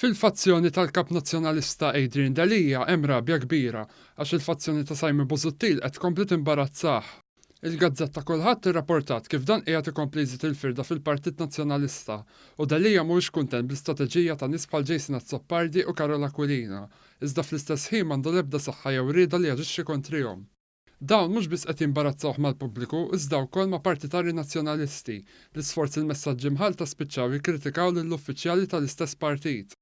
Fil-fazzjoni tal-Kap Nazzjonalista Adrian Delia hemm rabja kbira għax il-fazzjoni ta' Simon Busuttil qed tkompli timbarazzah. Il-gazzetta Kulħadd irrapportat kif dan qiegħed ikompli jżid il-firda fil-Partit Nazzjonalista u Delia mhuwiex kuntent bl-istrateġija ta' nies bħal Jason Azzopardi u Karol Aquilina, iżda fl-istess ħin m'għandu l-ebda saħħa jew rieda li jaġixxi kontrihom. Dawn mhux biss qed jimbarazzawh mal-pubbliku iżda wkoll ma' partitarji Nazzjonalisti li sforz il-messaġġi mħallta spiċċaw jikkritikaw lill-uffiċjali tal-istess partit.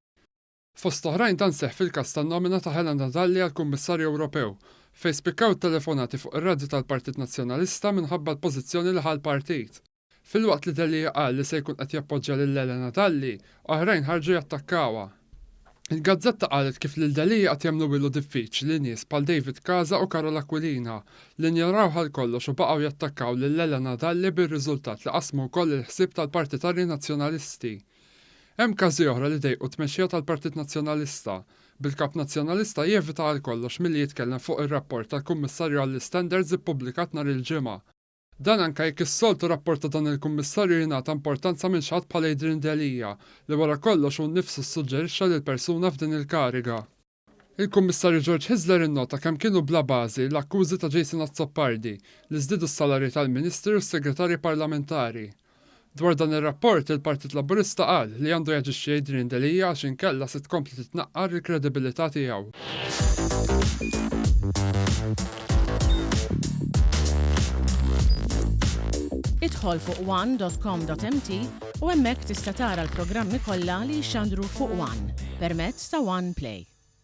Fost oħrajn dan seħħ fil-każ tan-nomina ta' Helena Dalli għal Kummissarju Ewropew, fejn spikkaw it-telefonati fuq ir-radju tal-Partit Nazzjonalista minħabba l-pożizzjoni li ħa l-partit. Filwaqt li Delia qal li se jkun qed jappoġġja lil Helena Dalli, oħrajn ħarġu jattakkawha. Il-gazzetta qalet kif lil Delia qed jagħmluhilu diffiċli nies bħal David Casa u Karol Aquilina, li njorawh għal kollox u baqgħu jattakkaw lil Helena Dalli bir-riżultat li qasmu wkoll il-ħsieb tal-partitarji Nazzjonalisti. Hemm każi oħra li dejqu t-tmexxija tal-Partit Nazzjonalista, bil-Kap Nazzjonalista jevita għal kollox milli jitkellem fuq ir-rapport tal-Kummissarju għall-Istandards ippubblikat nhar il-Ġimgħa. Dan anke jekk is-soltu rapport ta' dan il-Kummissarju jingħata importanza minn xi ħadd bħal Adrian Delia, li wara kollox hu nnifsu ssuġġerixxa lill-persuna f'din il-kariga. Il-Kummissarju George Hyzler innota kemm kienu bla bażi l-akkużi ta' Jason Azzopardi li żdiedu s-salarji tal-Ministri u s-Segretarji Parlamentari. Dwar dan ir-rapport, il-Partit Laburista qal li għandu jaġixxi Adrian Delia għax inkella se tkompli titnaqqar il-kredibilità tiegħu. Idħol fuq one.com.mt u hemmhekk tista' tara l-programmi kollha li jixxandru fuq One permezz ta' One Play.